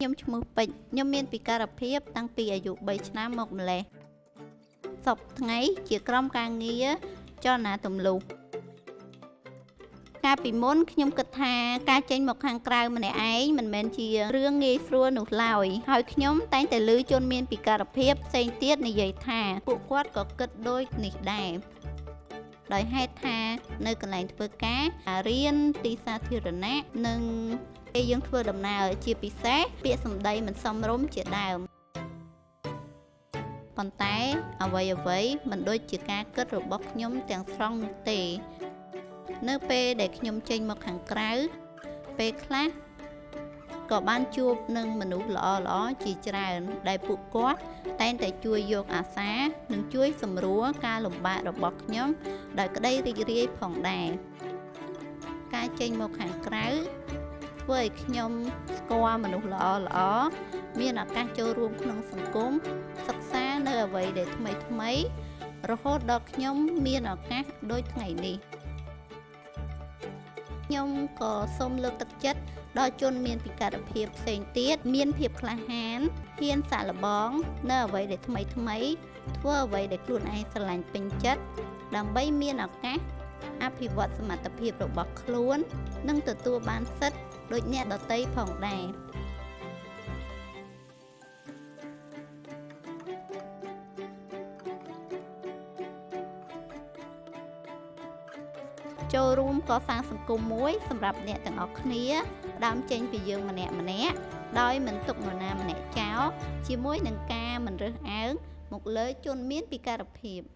ខ្ញុំឈ្មោះពេជ្រខ្ញុំមានពិការភាពតាំងពីអាយុ3ឆ្នាំមកម្លេះសប្តាហ៍ថ្ងៃជាក្រុមការងារចលនាទម្លុះកាលពីមុនខ្ញុំគិតថាការចេញមកខាងក្រៅម្នាក់ឯងមិនមែនជារឿងងាយស្រួលនោះឡើយហើយខ្ញុំតែងតែឮជនមានពិការភាពផ្សេងទៀតនិយាយថាពួកគាត់ក៏គិតដូចនេះដែរដោយហេតុថានៅកន្លែងធ្វើការរៀនទីសាធារណៈនិងពេលយើងធ្វើដំណើរជាពិសេសពាក្យសម្ដីមិនសមរម្យជាដើមប៉ុន្តែអ្វីៗមិនដូចជាការគិតរបស់ខ្ញុំទាំងស្រុងនោះទេនៅពេលដែលខ្ញុំចេញមកខាងក្រៅពេលខ្លះក៏បានជួបនឹងមនុស្សល្អៗជាច្រើនដែលពួកគាត់តែងតែជួយយកអាសានិងជួយសម្រួលការលំបាករបស់ខ្ញុំដោយក្តីរីករាយផងដែរការចេញមកខាងក្រៅធ្វើឲ្យខ្ញុំស្គាល់មនុស្សល្អៗមានឱកាសចូលរួមក្នុងសង្គមសិក្សានៅអ្វីដែលថ្មីៗរហូតដល់ខ្ញុំមានឱកាសដូចថ្ងៃនេះខ្ញុំក៏សូមលើកទឹកចិត្តដល់ជនមានពិការភាពផ្សេងទៀតមានភាពក្លាហានហ៊ានសាកល្បងនៅអ្វីដែលថ្មីថ្មីធ្វើអ្វីដែលខ្លួនឯងស្រឡាញ់ពេញចិត្តដើម្បីមានឱកាសអភិវឌ្ឍសមត្ថភាពរបស់ខ្លួននិងទទួលបានសិទ្ធិដូចអ្នកដទៃផងដែរចូលរួមកសាងសង្គមមួយសម្រាប់អ្នកទាំងអស់គ្នាផ្ដើមចេញពីយើងម្នាក់ម្នាក់ដោយមិនទុកនរណាម្នាក់ចោលជាមួយនឹងការមិនរើសអើងមកលើជនមានពិការភាព។